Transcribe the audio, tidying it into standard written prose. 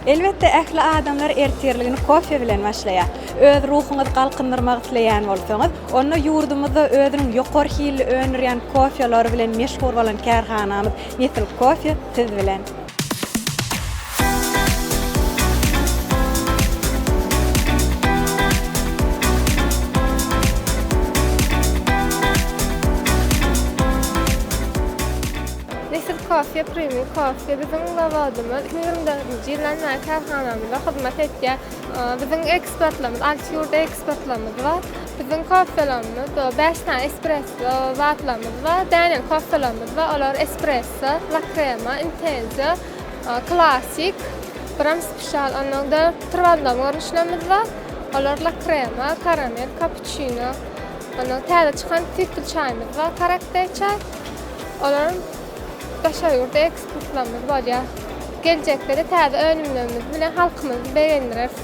Elbetde, ähli adamlar ertirligini kofe bilen başlaýar. Öz ruhuňyzy galkyndyrmak isleýän bolsaňyz, onda ýurdumyzda özüniň ýokary hilli öndürýän kofeleri bilen meşhur bolan kärhanamyz Nesil Kofe siz bilen. Nesil Kofe Premium Kofe biziň zawodymyz 2024-nji ýyldan bäri kärhanamyzda hyzmat edýär. Biziň eksportlarymyz, alty ýurda eksportlarymyz bar. Biziň kofelerimiz bäş sany espresso zatlarymyz bar, däneli kofelerimiz bar. Olar espresso, la krema, intenza, klasik, biram spesial. Ondan-da trwandom görnüşlerimiz bar. Olar la krema, karamel, kapuçino. Ondan täze çykan süýtli çaýymyz bar, karakter çaý. Olaryň daşary ýurda eksportlarymyz bolýar. Geljekde-de täze önümlerimiz bilen halkymyzy begendireris.